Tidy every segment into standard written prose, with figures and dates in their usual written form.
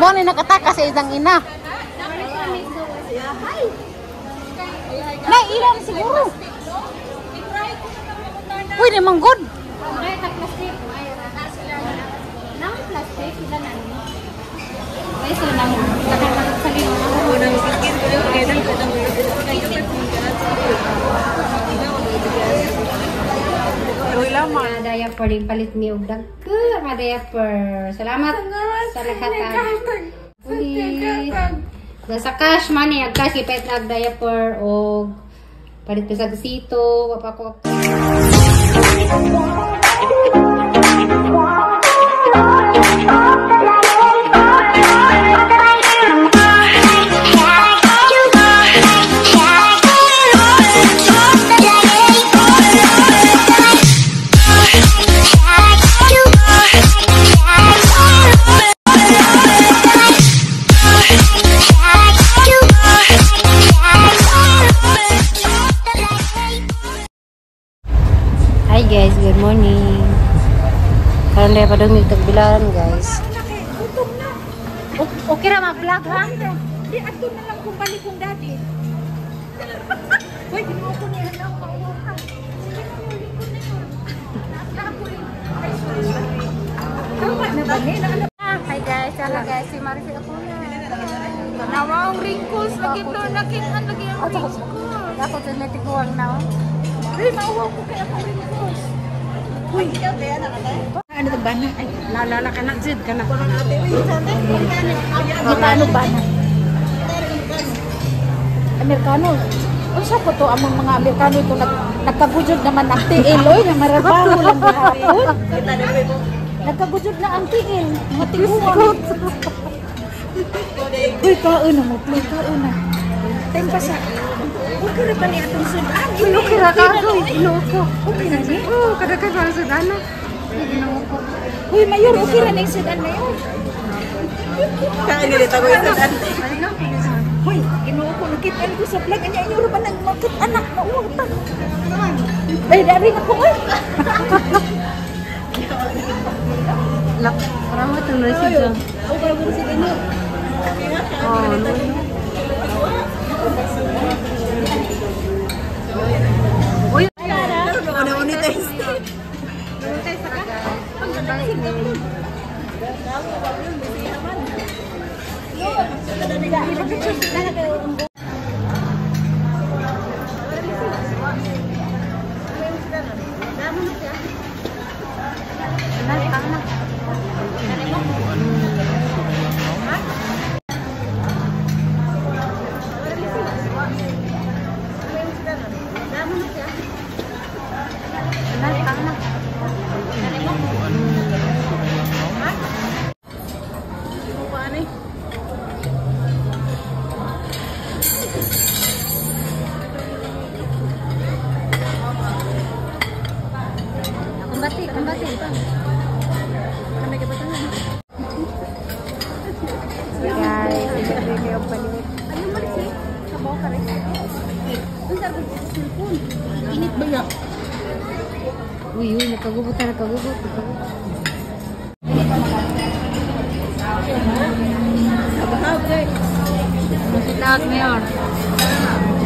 Mo ni nakataka sa isang ina. Na ilan siguro. Uy, di man good. Ay, ta plastic. Ay, na plastic sila na ni. Ay, so na mo. Mga diaper din palit mi og dagko mga diaper. Salamat sa naghatag. Sa cash money, ag cash ipait na diaper og palit pa sa gasito, wapa ko. Hi guys, good morning. Karon dai padung tagbilaran guys. Okay ra mag-vlog ha? Di adto na lang kung balik kong daddy. Hoy, ginoo ko ni hanaw ka. Tama na ba ni? Hi guys, hello guys, si Maricel ako na. Nawa ang wrinkles lagi to, nakitaan lagi ang wrinkles. Ako sa natiguang na. Ay, mauwaw ko kay akong wrinkles. Uy, ano ba na? Ay, lalala ka na, Zid ka na. Ano ba na? Amerikano. Unsa po to ang mga Amerikano ito nagkagujod naman ang tiil oy, na marabaho lang gihapon. Nagkagujod na ang tiil, mga tiguang. Uy, kaon na mo, play kaon na. Time pa sa. Okay ra ba ni atong sudan? Uy, okay ra ka ko, ginoo ko. Okay ra ni? Oh, kada ka para sudan na. Ginoo ko. Uy, mayor, okay ra ning sudan mayor. Kaangalit ako yung sudan. Hoy, ginoo ko, nakitaan ko sa vlog. Anya, inyo ra ba nang makit anak mauwang ta? Ay, dari na ko oy. Lak, parang mo itong receipt. Oh, parang mo receipt inyo. Oh, uy, Kumbati, kumbati. Guys, Init ba ya? Uy, uy, nakagugot na, nakagugot. Masitag, Mayor.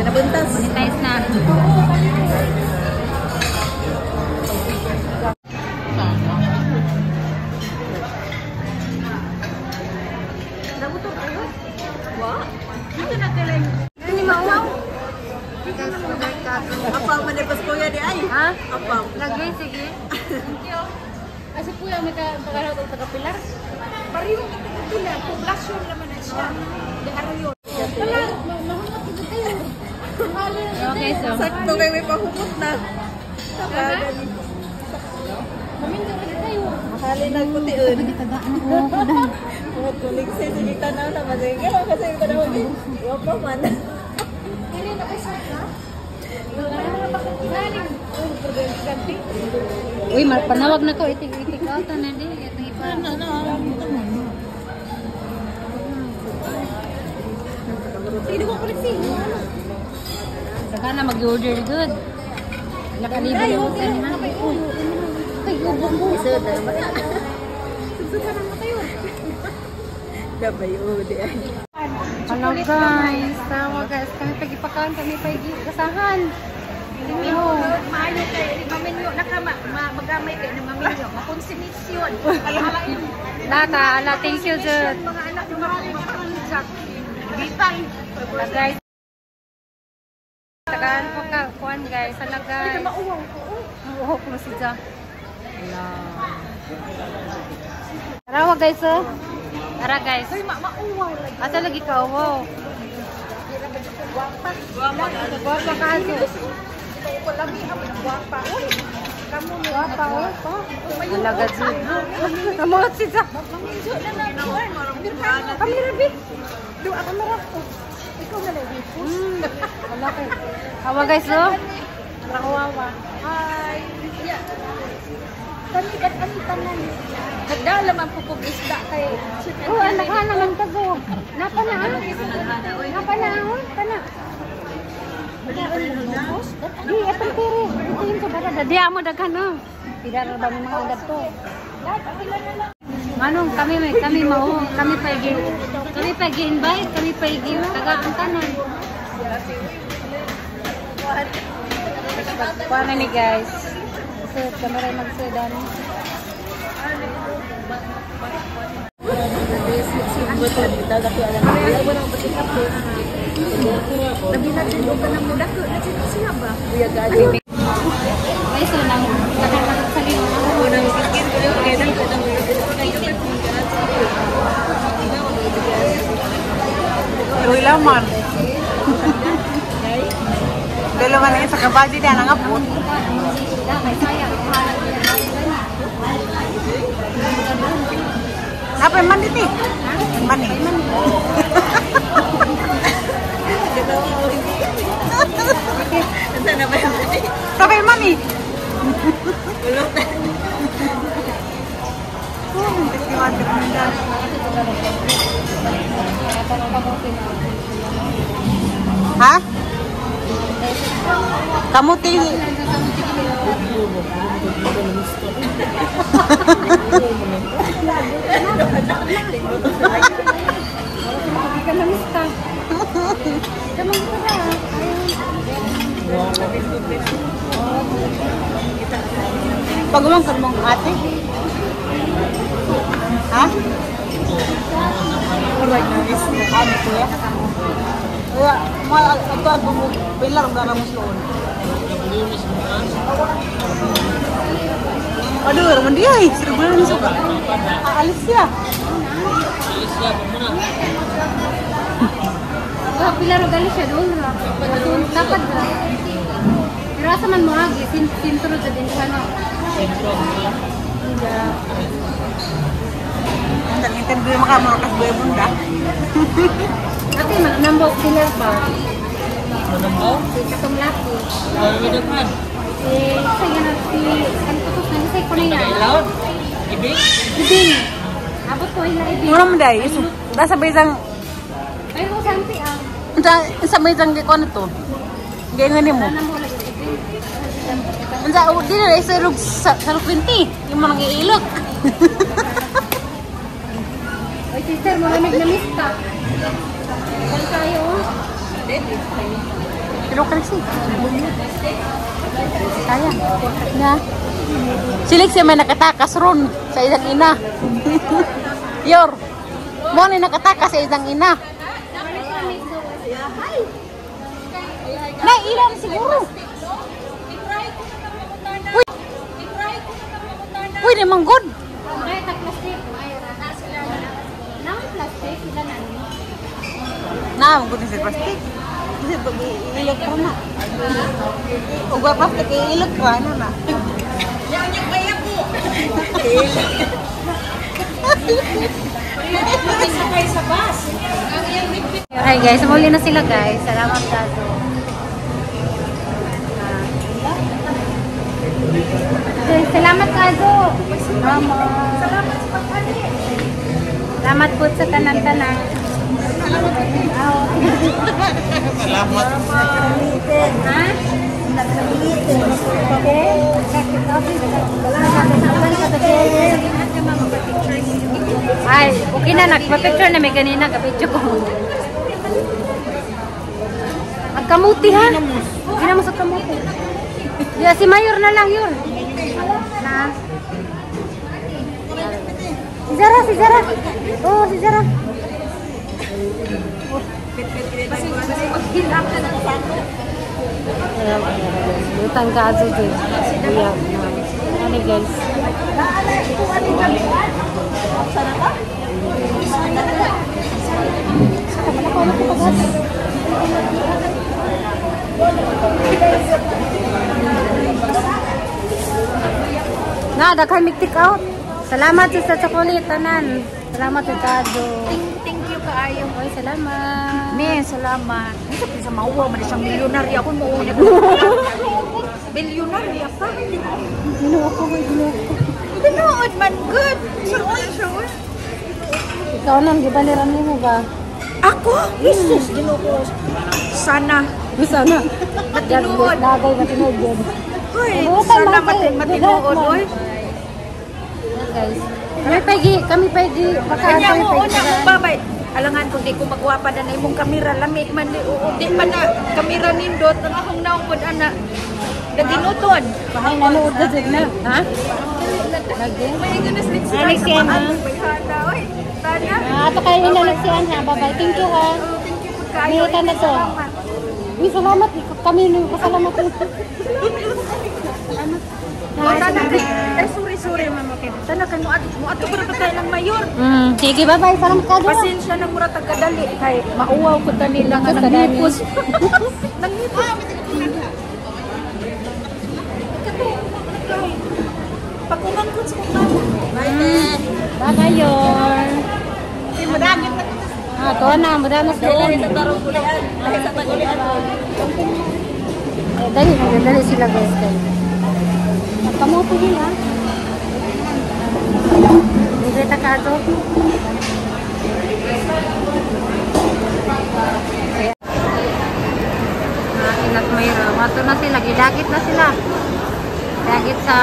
Nabuntas. Monetize na. Apam man pas kuya di ay. Ha? Apam. Lagi, sige. Thank you. Asa po yung may pagkaraw ng taga-Pilar? Pareho ka taga-Pilar. Poblasyon naman na siya. Di Arroyo. Wala, mahumot ito tayo. Okay, so. Sakto kay may pahumot na. Maminyo ka tayo. Akali nagputiun. Kulig sa sige tanaw na man. Kasi tanaw ni. Wa pa man. Dili na kayo sa Uy, panawag na ko. Itig-itig out na di. Itong ipa. Saka na mag-order good. Nakalibre mo ka naman. Ay, ubong mo. Gabayo, di ay. Hello guys, tawa guys, kami pagipakan, kami pagikasahan. Oh. Maayo kay maminyo na ka magamay kay na maminyo. Makonsumisyon. Lata, ala, thank you Jud. Mga anak mga mga Bitay. Ala guys. Tagaan po ka, kuan guys, ala guys. Mauwaw ko. Mauwaw ko si Ja. Ala. Tara guys, oh. Tara guys. Ay, mauwaw lagi. Asa lagi ka, wow. Gwapa. Gwapa ka aso. Ko lami ang gwapa. Uy. Kamo mo Gwapa, oh. Ala gajud. Amot si Ja. Maminyo na lang. Kami rabi. Do ako marap ko. Ikaw na lang. Wala kay. Awa guys, oh. Nakawawa. Hi. Yeah. Kami kat ani tanan. Nagdala man po kog isda kay. Oh, anak ka naman tago. Napa na ah. Napa na ah. Kana. Di atong pere. Ito yung sa barada. Di amo daghan no. Pila ra ba ni mga agad to? Manong kami may kami mao, kami pa gi-invite, kami pa gi tagaan tanan. Kuha ni guys. So, kami rin magsudan. Ay, so nang nakakasali mo. Uy, laman. Dalawa na yun sa kabady na nangapot. Apa man dito? Mani. Sabi mani. Ha? Kamuti. Kalamista. Kamang ka. Pagumang ka mong ate? Ha? Ano kuya? Kaya, mga ito ang pilar ang dara mo sloon. Aduh, raman dia eh. Seribu ni suka. Alis siya. Oh, pila ro gali siya doon ra. Doon dapat ra. Pero asa man mo agi sintro jud din siya no. Sintro. Ang interview mo ka, murakas buhay bunda. Ate man nambo pilar ba? Manambo? Si katong laki. Eh, sa na si kan putos na say ko na yan. Ibig? Ibing. Abot ko ila ibing. Mura mo dahil. Nasa isang Ay mo santi ah. Sa may isang ko ano to? Ganyan mo. Unsa di na isa rug sa 20, yung mga iilok. Oy sister, maraming namista. Kan tayo oh. Pero kasi. Kaya. Na. Silik siya may nakatakas ron sa isang ina. Yor. Mo ni nakatakas sa isang ina. Na ilan siguro. Uy. Uy, di man good. Ay, ta plastic. Ay, ra. Naman plastic sila na ni. Na, good sa plastic. Kasi pag iilok ka na. Ugwa plastic, iilok ka na na. Yan yung kaya ko. Sakay sa bus. Hi guys, muli na sila guys. Salamat kaso. Salamat kaso. Salamat. Salamat sa pag-ali. Salamat po sa tanan-tanan. Salamat. Ha? Ay, okay na, nagpa-picture na may ganina, kapicture ko. Ang kamuti ha? Hindi na mo sa kamuti. Yeah, si Mayor na lang yun. Na. Si Zara, si Zara. Oo, si Zara. Utang ka ato din. Ano guys? Na, daghan mig take out. Salamat sa chocolate tanan. Salamat sa kado. Thank you kaayo. Oy, salamat. Me, salamat. Ano sa mauwa man siyang milyonarya ako mo una. Milyonarya ka. Ginoo ko, ginoo ko. Tinuod man good. Sure, sure. Ikaw nang gibaliran nimo ba? Ako? Jesus, Ginoo ko. Sana. Sana. Matinuod. Lagay matinuod yun. Hoy, sana matinuod oy. Guys. Kami pagi, baka Kanya kami mo pagi. una ko babay. Alangan kung di ko magwapa na na imong kamera lami man di oo di man na kamera nindot ang akong naong pod ana. Nadinuton. Ay, nanood na dyan na. Ha? Lagi? May goodness Naliksian ha? Oy, tana. Ah, ato kayo inaliksian ha. Bye-bye. Thank you ha. Thank you po kayo. May na to. Uy, salamat. Kami nung pasalamat. Salamat. Oh, tana kay ay sorry sorry ma'am. Tana kay mo ato para pa tayo ng mayor. Sige, bye-bye. Salamat ka doon. Pasensya na mura tag kadali kay mauwaw ko ta nila nga nanghipos. Nanghipos. Pagkumangkot sa kong Bye. Bye-bye, Yor. Ah, to na. Mudanos doon. Eh, dali, dali sila guys. Nagkamuto din ha. Libre ta ka to. Inat mayroon. Mato na sila. Gidagit na sila. Dagit sa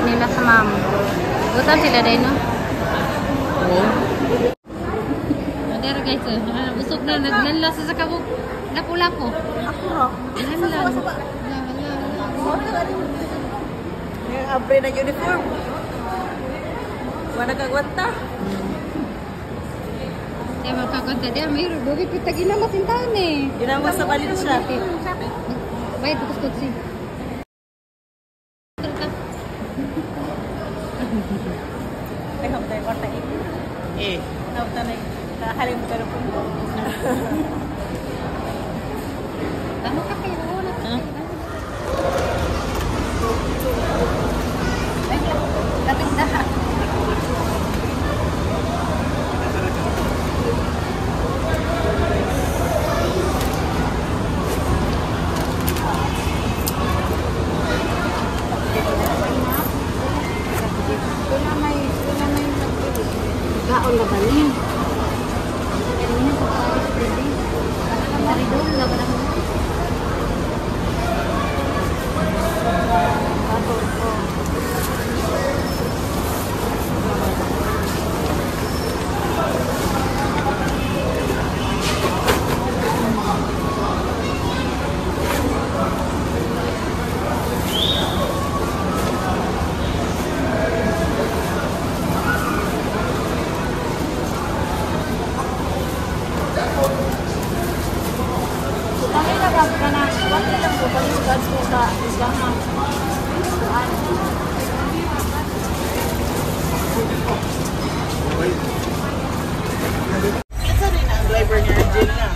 nila sa ma'am. Butan sila din, no? Oo. Madera guys, busog na. Naglanlas sa kabuk. Lapo-lapo. Ako ra. Naglanlas. Yung abre na uniform. Wala kagwanta. Kaya magkagwanta diya. Mayroon. Bugi pita ginamas intahan eh. Ginamas sa balin siya. Bayad ko kutsi. Ay, hamtay kwarta eh. Hamtay na nakalim ka na po. Tama ka kayo. Wala ka. Kapit na. Gaon na ba niya? Kinsa rin ang driver ni Arjun na?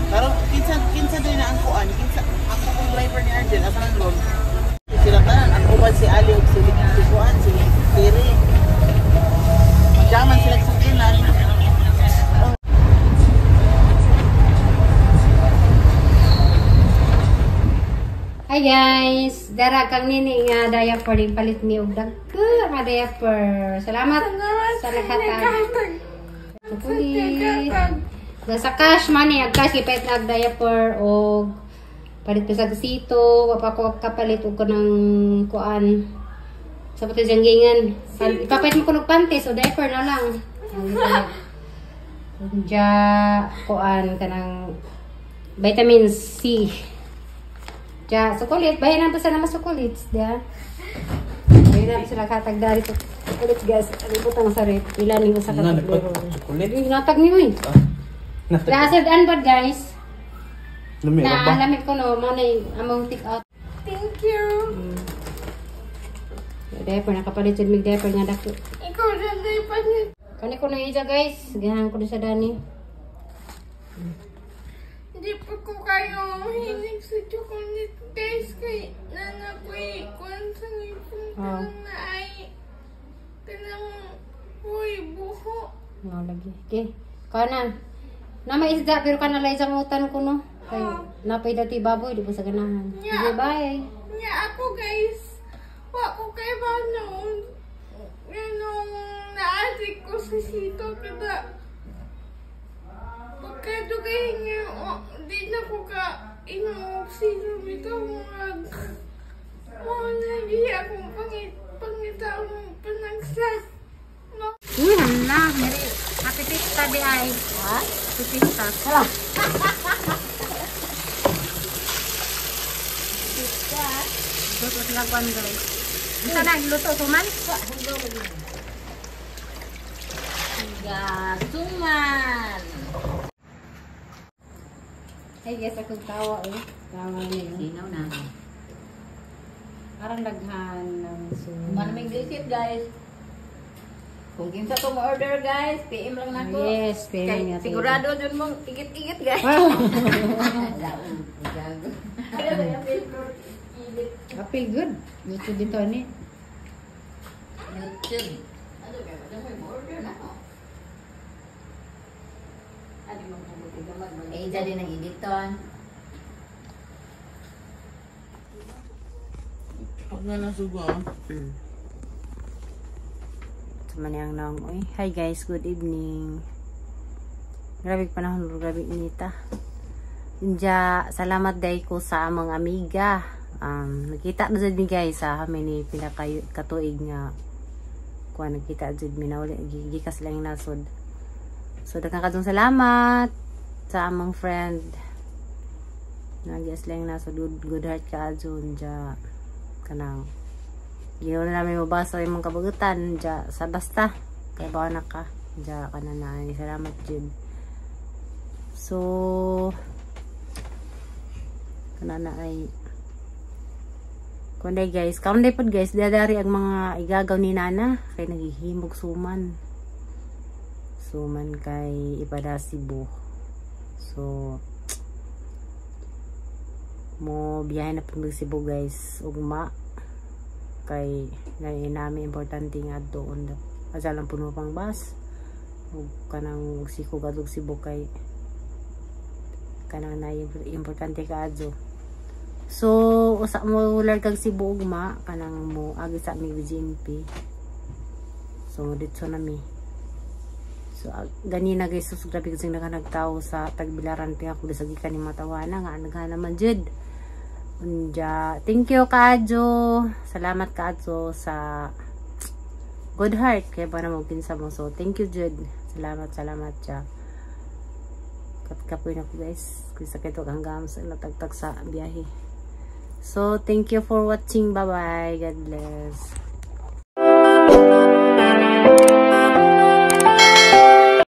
Pero kinsa din na ang kuan, kinsa ako kong driver ni Arjun asa nang ron? Sila tanan ang uban si Ali ug si kuan si Kiri. Magjaman sila sa kinan. Hi guys! Dara kang nini nga diaper din palit mi og dagko nga diaper. Salamat sa naghatag. Chocolate. Sa cash money, ag cash gipalit na ag diaper og palit pa sa sito, wa pa ko kapalit og kanang kuan. Sa pati janggingan. Ipapalit mo ko og panties o diaper na lang. Diya kuan kanang vitamin C. Diya sukulit, bahin na pa sa na masukulit, diya. Bahin na sila katag dari sukulit guys. Alibot ang sa rep. Pila ning usa ka tublero. Sukulit. Natag ni oy. Nasa anbad guys. Lami ra ba? Lamit ko no, mo na among take out. Thank you. Diaper nakapalit jud mig diaper nga dako. Ikaw na diaper ni. Kani ko na ija guys, ganahan ko sa Dani. Hindi pa ko kayo hilig sa chocolate guys kay nanakoy kuan sa ngipon oh. Na ay kanang uy buho. No lagi. Okay. Kana. Na may isda pero kana lay sa mutan ko no. Kay napay dati baboy di po sa ganahan. Yeah. Okay, bye. Nya ako guys. Wa ko kay ba noon nung naasik ko sa sito kada pagkadugay niya di na ko ka inom sino bitaw mag mo lagi akong pangita panagsa no. Hala, meri happy pista di ay. Ha? Happy pista. Hala. Pista. Luto sila kuan guys. Unsa na luto suman? Suman. Ay guys, akong tawa eh. Tawa niyo. Sinaw na. Parang daghan ng suman. Manaming gisit guys. Kung kinsa to mo order guys, PM lang nako. Yes, PM kay, nga. Sigurado dun mong igit-igit guys. Apil good. Luto din to ani. YouTube. Ano ba? Ano mo order na ako? Ano mo eh, dyan din ang igiton. Huwag na lang sugo ah. Manang nang oy. Hi guys, good evening. Grabe panahon, grabe inita. Inja, salamat day ko sa among amiga. Nakita na jud mi guys sa kami ni pila katuig nga kuan nagkita jud mi na uli gikas lang nasod. So daghan kadtong salamat sa among friend. Nagias lang nasod, good heart ka adyo inja kanang Ginawa na namin mabasa yung mga kabagutan dya sa basta. Kaya baka na ka. Dya ka na na. Salamat jud. So, kanana ay kunday guys. Kaunday po guys. Dadari ang mga igagaw ni Nana. Kay naghihimog suman. Suman kay ipada Cebu. So, mo biyahe na po mag Cebu guys. Ugma. Kay namin importante nga doon asa lang puno pang bus ug kanang siko gadug Cebu kay kanang na importante kaadto. So usa mo largag Cebu ugma kanang mo agi sa mi GNP. So didto na mi. So ganina guys, sus grabe kasi nagtao sa Tagbilaran pa ako bisag gikan ni matawana nga naghan naman jud. Unja, thank you kaadyo. Salamat kaadyo sa good heart kay para mo kinsa mo. So thank you jud. Salamat, salamat ja. Katkapoy na ko guys. Kung sakit og hanggang sa natagtag sa biyahe. So thank you for watching. Bye bye. God bless.